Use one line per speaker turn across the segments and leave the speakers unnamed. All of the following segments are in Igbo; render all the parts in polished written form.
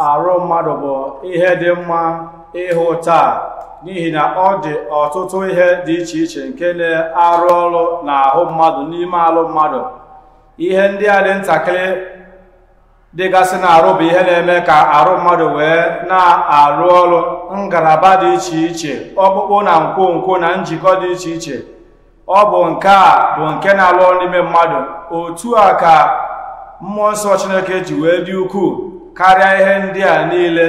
Arụ mmadụ bụ ihe dị mma ịhụ taa, n'ihi na ọ dị ọtụtụ ihe dị iche iche nke na-arụ ọrụ n'ahụ mmadụ, n'ime alụ mmadụ. Ihe ndị a dị ntakịrị dịgasị n'arụ bụ ihe na-eme ka arụ mmadụ wee na-arụ ọrụ, ngalaba dị iche iche, ọkpụkpụ na nkwonkwo na njikọ dị iche iche. Ọ bụ nke a bụ nke na-alụ ọrụ n'ime mmadụ. Otu a ka mmụọ nsọ Chineke ji wee dị ukwuu karịa ihe ndị a niile.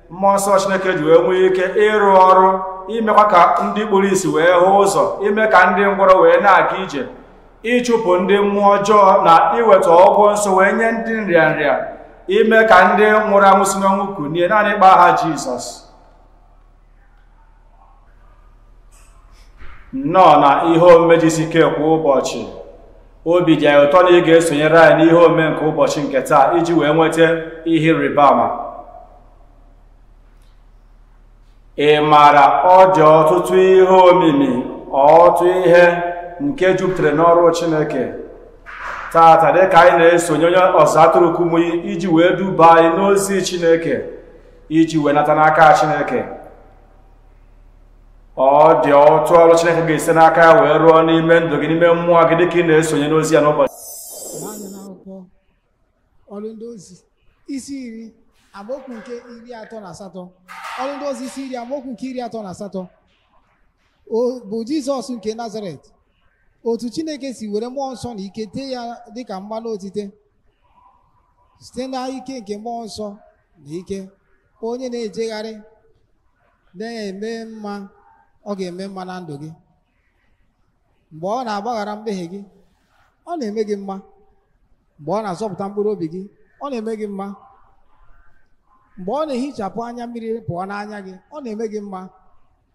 Mmụọ nsọ Chineke ji wee nwee ike ịrụ ọrụ imekwa ka ndị kpuru ìsì wee hụ ụzọ, ime ka ndị ngwọrọ wee na-aga ije, ịchụpụ ndị mmụọ ọjọọ na iweta ọgwụ nsọ wee nye ndị nrịanrịa, ime ka ndị nwụrụ anwụ si n'ọnwụ kunie, naanị ịkpa aha Jizọs. Nnọọ na ihe omume Jisike kwa ụbọchị. Obi dị anyị ụtọ na ị ga-esonyere anyị n'ihe omume nke ụbọchị nke taa iji wee nweta ihe ịrịba ama. Ị maara ọ dị ọtụtụ ihe omimi, ọtụtụ ihe nke jupụtara n'ọrụ Chineke. Taata dịka anyị na-esonye onye ọzọ atụrụ Kumuyi iji wee duba anyị n'ozi Chineke, iji wee nata n'aka Chineke. Ọ dị ọtụtụ ọrụ Chineke ga-esi n'aka ya wee rụọ n'ime ndụ gị, n'ime mmụọ gị, dịka ị na-esonye n'ozi ya n'ụbọchị.
Ọrụ ndị ozi isi 10 amaokwu nke 38. Ọrụ ndị ozi isi 10 amaokwu nke 38. O bụ Jizọs nke Nazaret, otu Chineke si were mmụọ nsọ na ike tee ya dịka mmanụ otite, site na ike nke mmụọ nsọ na ike, onye na-ejegharị na-eme mma, ọ ga-eme mma na ndụ gị. Mgbe ọ na-agbaghara mmehie gị, ọ na-eme gị mma. Mgbe ọ na-azọpụta mkpụrụ obi gị, ọ na-eme gị mma. Mgbe ọ na-ehichapụ anya mmiri pụọ n'anya gị, ọ na-eme gị mma.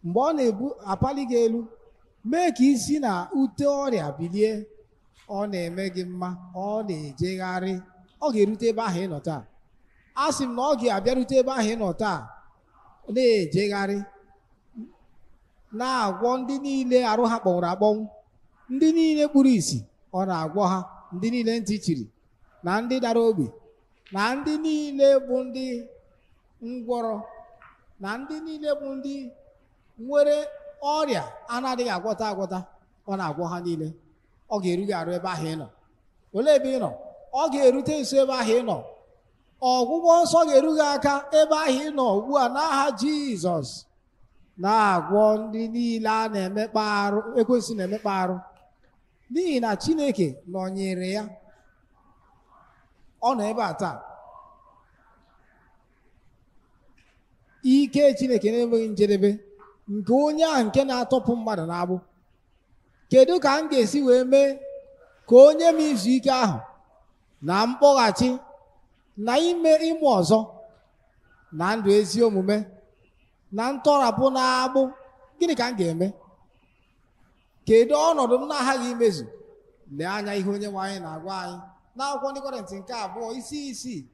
Mgbe ọ na-ebu apali gị elu, mee ka isi na ute ọrịa bilie, ọ na-eme gị mma. Ọ na-ejegharị, ọ ga-erute ebe ahụ ị nọ taa. A sị m na ọ ga-abịarute ebe ahụ ị nọ taa, na-ejegharị, na-agwọ ndị niile arụ ha kpọnwụrụ akpọnwụ, ndị niile kpuru ìsì, ọ na-agwọ ha, ndị niile ntị chiri, na ndị dara ogbi, na ndị niile bụ ndị ngwọrọ, na ndị niile bụ ndị nwere ọrịa a na-adịghị agwọta agwọta, ọ na-agwọ ha niile. Ọ ga-eru gị arụ ebe ahụ ị nọ. Olee ebe ị nọ? Ọ ga-erute nso ebe ahụ ị nọ. Ọgwụgwọ nsọ ga-eru gị aka ebe ahụ ị nọ ugbu a n'aha Jizọs. Na-agwọ ndị niile a na-emekpa arụ, ekwensu na-emekpa arụ, n'ihi na Chineke nọnyere ya. Ọ nọ ebe a taa. Ike Chineke na-enweghị njedebe, nke onye ahụ nke na-atọpụ mmadụ n'agbụ. Kedu ka m ga-esi wee mee ka onye m izu ike ahụ na mkpọghachi na ime ịmụ ọzọ na ndụ ezi omume na ntọrapụ n'agbụ? Gịnị ka m ga-eme? Kedu ọnọdụ m na-aghaghị imezu? Lee anya ihe onye nwe anyị na-agwa anyị n'akwụkwọ ndị Kọrịntị nke 2 isi 6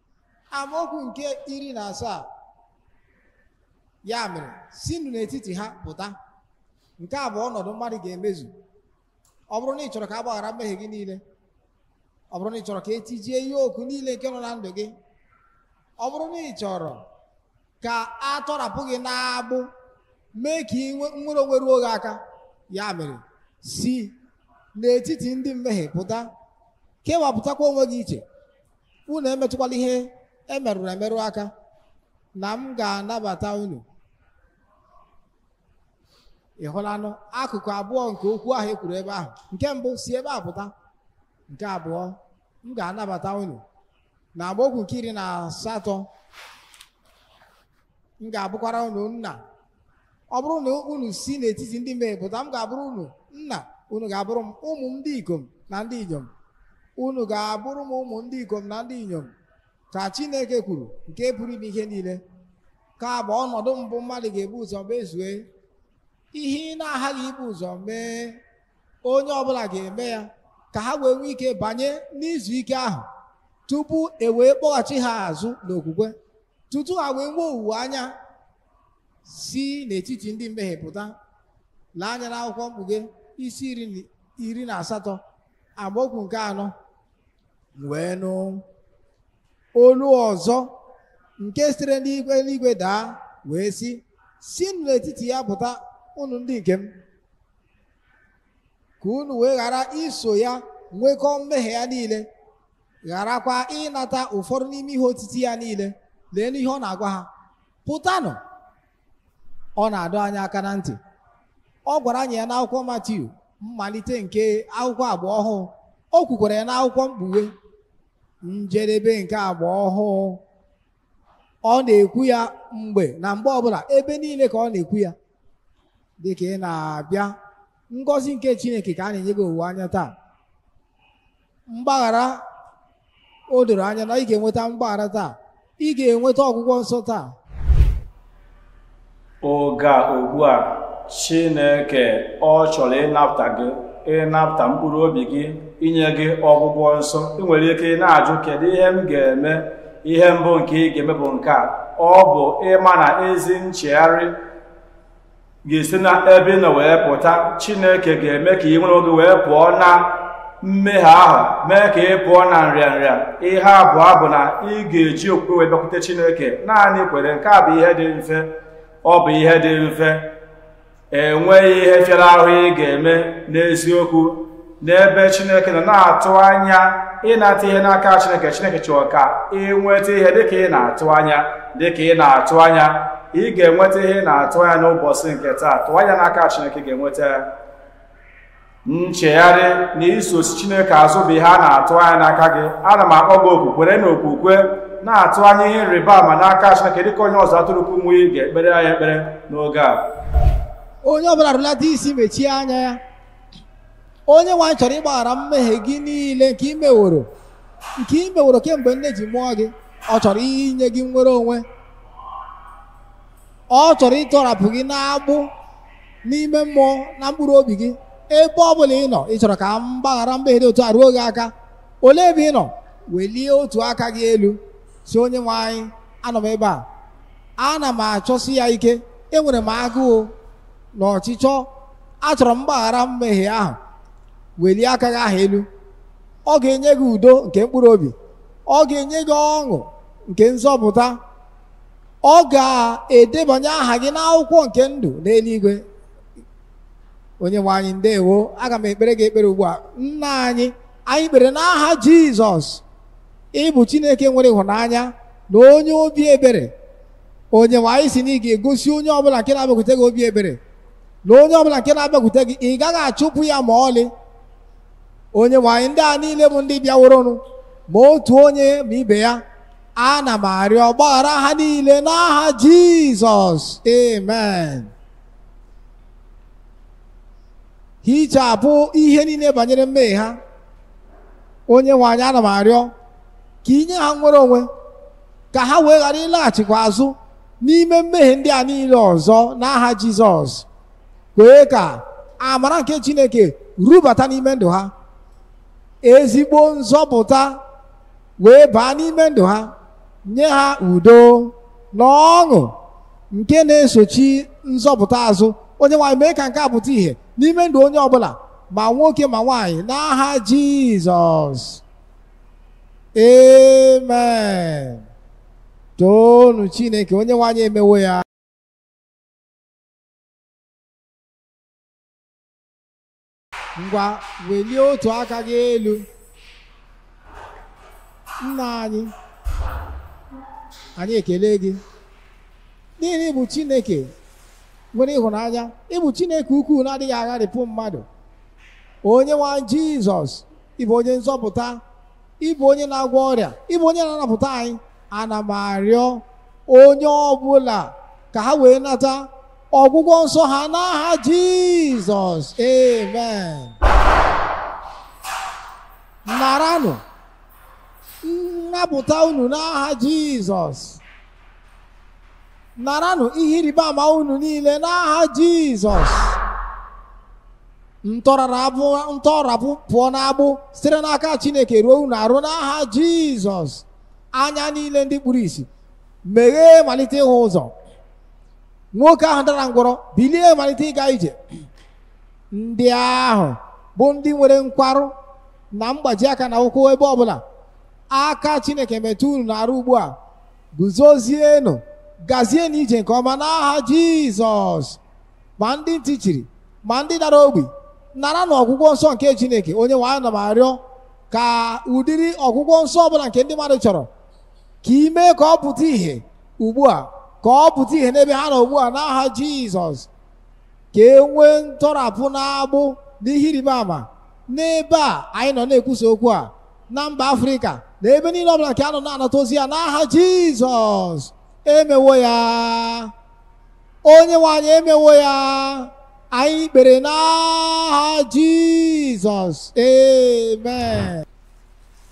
amaokwu nke 17. Ya mere, sinụ n'etiti ha pụta. Nke a bụ ọnọdụ mmadụ ga-emezu. Ọ bụrụ na ị chọrọ ka a gbaghara mmehie gị niile, ọ bụrụ na ị chọrọ ka etijie ihe oku niile nke nọ na ndụ gị, ọ bụrụ na ị chọrọ ka a tọrapụ gị n'agbụ, mee ka ị nwere onwe ruo gị aka, ya mere, si n'etiti ndị mmehie pụta, kewapụtakwa onwe gị iche. Unu emetụkwala ihe emerụrụ emerụ aka, na m ga-anabata unu. Ị hụlanụ akụkụ abụọ nke okwu ahụ e kwuru ebe ahụ. Nke mbụ, si ebe a pụta. Nke abụọ, m ga-anabata unu. Na amaokwu nke 18, m ga-abụkwara unu nna. Ọ bụrụ na unu si n'etiti ndị mmehie pụta, m ga-abụrụ unu nna, unu ga-abụrụ m ụmụ ndị ikom na ndị inyom. Unu ga-abụrụ m ụmụ ndị ikom na ndị inyom, ka Chineke kwuru, nke pụrụ ime ihe niile. Ka bụ ọnọdụ mbụ mmadụ ga-ebu ụzọ mezue. Ihe ị na-aghaghị ibu ụzọ mee, onye ọbụla ga-eme ya, ka ha wee nwee ike banye n'izu ike ahụ tupu e wee kpọghachi ha azụ n'okwukwe, tutu ha wee nwee owuwe anya si n'etiti ndị mmehie pụta. Lee anya n'akwụkwọ Mkpughe isi 18 amaokwu nke 4. Wee nụ olu ọzọ nke sitere n'igwe eluigwe daa wee sị, sinụ n'etiti ya pụta, unu ndị nke m, ka unu wee ghara iso ya nwekọọ mmehie ya niile, gharakwa ịnata ụfọdụ n'ime ihe otiti ya niile. Lee n'ihe ọ na-agwa ha, pụtanụ. Ọ na-adọ anyị aka na ntị. Ọ gwara anyị ya n'akwụkwọ Matiu, mmalite nke akwụkwọ agba ọhụụ. O kwukwara ya n'akwụkwọ Mkpughe, njedebe nke agba ọhụụ. Ọ na-ekwu ya mgbe na mgbe ọbụla, ebe niile ka ọ na-ekwu ya. Dịka ị na-abịa, ngọzi nke Chineke ka a na-enye gị owuwe anya taa. Mgbaghara, o doro anya na ị ga-enweta mgbaghara taa, ị ga-enweta ọgwụgwọ nsọ taa.
Oge a ugbu a, Chineke ọ chọrọ ịnapụta gị, ịnapụta mkpụrụ obi gị, inye gị ọgwụgwọ nsọ. Ị nwere ike ị na-ajụ, kedu ihe m ga-eme? Ihe mbụ nke ị ga-eme bụ nke a, ọ bụ ịma na ezi nchegharị ga-esi na ebe ị nọ wee pụta. Chineke ga-eme ka ị nwere oge wee pụọ na mmehie ahụ, mee ka ị pụọ na nrịanrịa. Ihe abụọ bụ na ị ga-eji okwukwe wee bịakwute Chineke. Naanị kwere, nke a bụ ihe dị mfe. Ọ bụ ihe dị mfe, enweghị ihe fịara ahụ ị ga-eme. N'eziokwu, n'ebe Chineke nọ na-atụ anya ịnata ihe n'aka Chineke, Chineke chọrọ ka ị nweta ihe dịka ị na-atụ anya. Dịka ị na-atụ anya, ị ga-enweta ihe ị na-atụ anya n'ụbọchị nke taa. Tụọ anya n'aka Chineke, ga-enweta ya. Nchegharị na isosi Chineke azụ bụ ihe a na-atụ anya n'aka gị. Ana m akpọ gị oku, kwere na okwukwe, na-atụ anya ihe ịrịba ama n'aka Chineke. Dịka onye ọzọ atụrụkwu nwe ị ga-ekpere ya ekpere n'oge a.
Onye ọbụla rụlata isi, mechie anya ya. Onye nwe anyị chọrọ ịgbaghara mmehie gị niile nke ị meworo kemgbe nne ji mụọ gị. Ọ chọrọ inye gị nnwere onwe. Ọ chọrọ ịtọrapụ gị n'agbụ n'ime mmụọ na mkpụrụ obi gị. Ebe ọ bụla ị nọ, ị chọrọ ka mgbaghara mmehie dị otu a ruo gị aka. Olee ebe ị nọ? Welie otu aka gị elu, si onye nwe anyị, anọ m ebe a, ana m achọsi ya ike, enwere m agụụ na ọchịchọ, achọrọ m mgbaghara mmehie ahụ. Welie aka gị ahụ elu. Ọ ga-enye gị udo nke mkpụrụ obi, ọ ga-enye gị ọṅụ nke nzọpụta, ọ ga-edebanye aha gị n'akwụkwọ nke ndụ n'eluigwe. Onye nwe anyị, ndewo. Aga m ekpere gị ekpere ugbu a. Nna anyị, anyị kpere n'aha Jizọs. Ị bụ Chineke nwere ịhụnanya na onye obi ebere. Onye nwe anyị si na ị ga-egosi onye ọbụla nke na-abịakwute gị obi ebere, na onye ọbụla nke na-abịakwute gị, ị gaghị achụpụ ya ma ọlị. Onye nwe anyị, ndị a niile bụ ndị bịaworonụ, ma otu onye ma ibe ya, ana m arịọ gbaghara ha niile n'aha Jizọs. Amen. Hichapụ ihe niile banyere mmehie ha. Onye nwe anyị, ana m arịọ ka inye ha nnwere onwe, ka ha wee ghara ịlaghachikwa azụ n'ime mmehie ndị a niile ọzọ n'aha Jizọs. Kwee ka amara nke Chineke rubata n'ime ndụ ha, ezigbo nzọpụta wee baa n'ime ndụ ha, nye ha udo na ọṅụ nke na-esochi nzọpụta azụ. Onye nwaanyị, mee ka nke a pụta ìhè n'ime ndụ onye ọbụla, ma nwoke ma nwaanyị, n'aha Jizọs. Amen. Toonu Chineke, onye nwaanyị emewo ya. Ngwa, welie otu aka gị elu. Nna anyị, anyị ekele gị n'ihi na ị bụ Chineke nwere ịhụnanya, ị bụ Chineke ukwuu na-adịghị agharịpụ mmadụ. Onye nwe anyị Jizọs, ị bụ onye nzọpụta, ị bụ onye na-agwọ ọrịa, ị bụ onye na-anapụta anyị. Ana m arịọ onye ọbụla ka ha wee nata ọgwụgwọ nsọ ha n'aha Jizọs. Amen. Naranụ nnapụta unu n'aha Jizọs. Naranụ ihe ịrịba ama unu niile n'aha Jizọs. Ntọrapụ pụọ n'agbụ sitere n'aka Chineke ruo unu arụ n'aha Jizọs. Anya niile ndị kpuru ìsì meghee, malite ịhụ ụzọ. Nwoke ahụ dara ngwọrọ bilie, malite ịga ije. Ndị ahụ bụ ndị nwere nkwarụ na mgbaji aka na ụkwụ ebe ọbụla, aka Chineke metụ unu n'arụ ugbu a. Guzozienụ, gazienụ ije nke ọma n'aha Jizọs. Ma ndị ntị chiri ma ndị dara ogbi, nara na ọgwụgwọ nsọ nke Chineke. Onye nwe anyị, na m arịọ ka ụdịrị ọgwụgwọ nsọ ọbụla nke ndị mmadụ chọrọ ka ị mee ka ọ pụta ìhè ugbu a, ka ọ pụta ìhè n'ebe ha nọ ugbu a n'aha Jizọs. Ka e nwee ntọrapụ n'agbụ n'ihe ịrịba ama n'ebe a anyị nọ na-ekwusa okwu a na mba Afrịka na ebe niile ọbụla nke a nọ na-anata ozi ya n'aha Jizọs. Emewo ya, onye nwe anyị, emewo ya. Anyị kpere n'aha Jizọs, amen.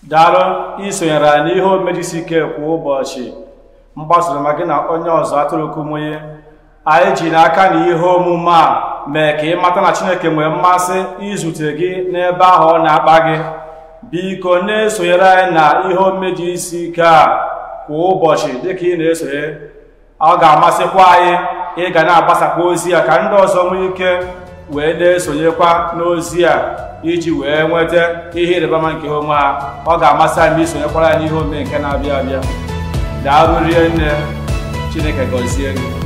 Daalụ isonyere anyị n'ihe omume Jisike kwa ụbọchị mgbasoro ma gị na onye ọzọ atụrụ Kumuyi. Anyị ji n'aka na ihe omume a mee ka ị mata na Chineke nwere mmasị izute gị n'ebe ahụ ọ na-akpa gị. Biko na-esonyere anyị na ihe omume Jisike a kwa ụbọchị dịka ị na-esonye. Ọ ga-amasịkwa anyị ị ga na-agbasakwa ozi a ka ndị ọzọ nwee ike wee na-esonyekwa n'ozi a iji wee nweta ihe ịrịba ama nke onwe ha. Ọ ga-amasị anyị ma isonyekwara anyị n'ihe omume nke na-abịa abịa. Daalụ rie nne. Chineke gọzie gị.